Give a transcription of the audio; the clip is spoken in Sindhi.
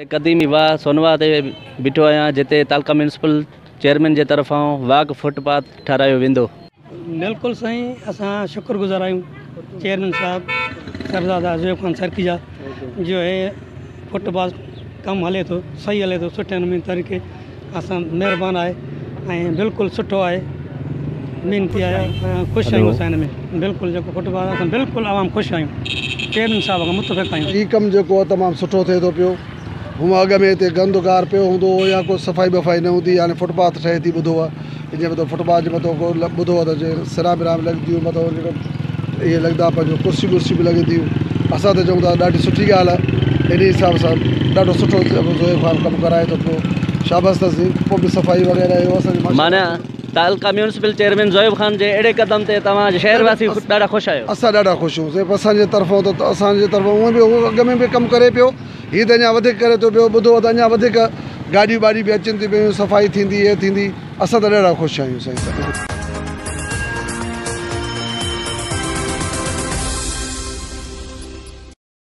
قديمي واهه سونواهه تي بيٺو آهيان جتي تعلقه ميونسپل چيئرمين جي طرفان واڪ فٽ پاٿ ٺهرايو ويندو. بلڪل سائين اسان شڪر گذار آهيون چيئرمين صاحب سرزاده زويب خان سرڪي جا جو هي فٽ پاٿ ڪم هلي ٿو صحيح هلي ٿو سٺي نموني طريقي اسان مهربان آهي ۽ بلڪل سٺو آهي محنتي آهي خوش آهيون اسان هن ۾ بلڪل جيڪو فٽ پاٿ اسان بلڪل عوام خوش آهيون چيئرمين صاحب کان متفق آهيون. هي ڪم جيڪو آهي تمام سٺو ٿئي ٿو پيو هونء اڳ ۾ هتي گند گار پيو هوندو هو يا ڪو صفائي ٻفائي نه هوندي هاڻي فٽ پاٿ ٺهي ٿي ٻڌو آهي جنهن مٿان فٽ پاٿ جي مٿان ڪو ٻڌو آهي ته جي سران بران به لڳنديون مٿان جيڪو اهي لڳندا پنهنجو ڪرسيون ورسيون به لڳنديون اسان ته چئون ٿا ڏاڍي سٺي ڳالهه آهي انهي حساب سان ڏاڍو سٺو زوهيب خان ڪم ڪرائي ٿو پيو شابس اٿس پوء به صفائي وغيره اهو اسان جي معنيٰ تعلقه ميونسپل چيئرمين زوهيب خان جي اهڙي قدم تي توهان شهر واسي ڏاڍا خوش آهيو. اسان ڏاڍا خوش آهيون صرف اسان جي طرفون ته اسان جي طرفون هونئن به هو اڳ ۾ به ڪم ڪري پيو هي ته اڃا وڌيڪ ڪري ٿو پيو ٻڌو ته اڃا وڌيڪ گاڏيون ٻاڏيون به اچن ٿيون پيون صفائي ٿيندي هي ٿيندي اسان ته ڏاڍا خوش آهيون سائين.